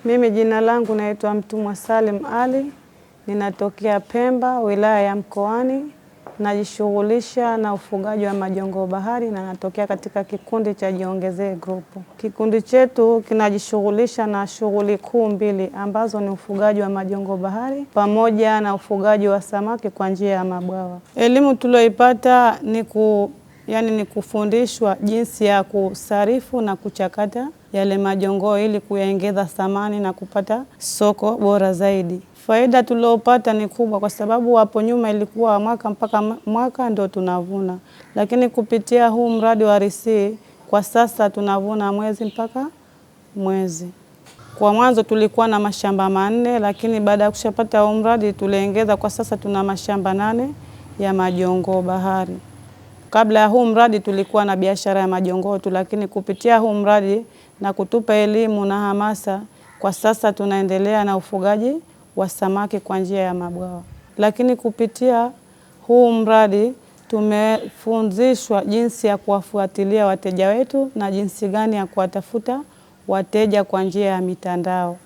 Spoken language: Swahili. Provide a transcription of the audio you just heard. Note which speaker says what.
Speaker 1: Mimi jina langu naitwa Mtumwa Salim Ali, ninatokea Pemba, wilaya ya Mkoani. Najishughulisha na ufugaji wa majongo bahari na natokea katika kikundi cha Jiongezee Group. Kikundi chetu kinajishughulisha na shughuli kuu mbili ambazo ni ufugaji wa majongo bahari pamoja na ufugaji wa samaki kwa njia ya mabwawa. Elimu tulioipata ni yani ni kufundishwa jinsi ya kusarifu na kuchakata yale majongoo ili kuyaongeza thamani na kupata soko bora zaidi. Faida tuliopata ni kubwa, kwa sababu hapo nyuma ilikuwa mwaka mpaka mwaka ndio tunavuna, lakini kupitia huu mradi wa RC kwa sasa tunavuna mwezi mpaka mwezi. Kwa mwanzo tulikuwa na mashamba 4, lakini baada ya kushapata huu mradi tuliongeza, kwa sasa tuna mashamba 8 ya majongoo bahari. Kabla ya huu mradi tulikuwa na biashara ya majongoo tu, lakini kupitia huu mradi na kutupa elimu na hamasa, kwa sasa tunaendelea na ufugaji wa samaki kwa njia ya mabwawa. Lakini kupitia huu mradi tumefunzishwa jinsi ya kuwafuatilia wateja wetu na jinsi gani ya kuwatafuta wateja kwa njia ya mitandao.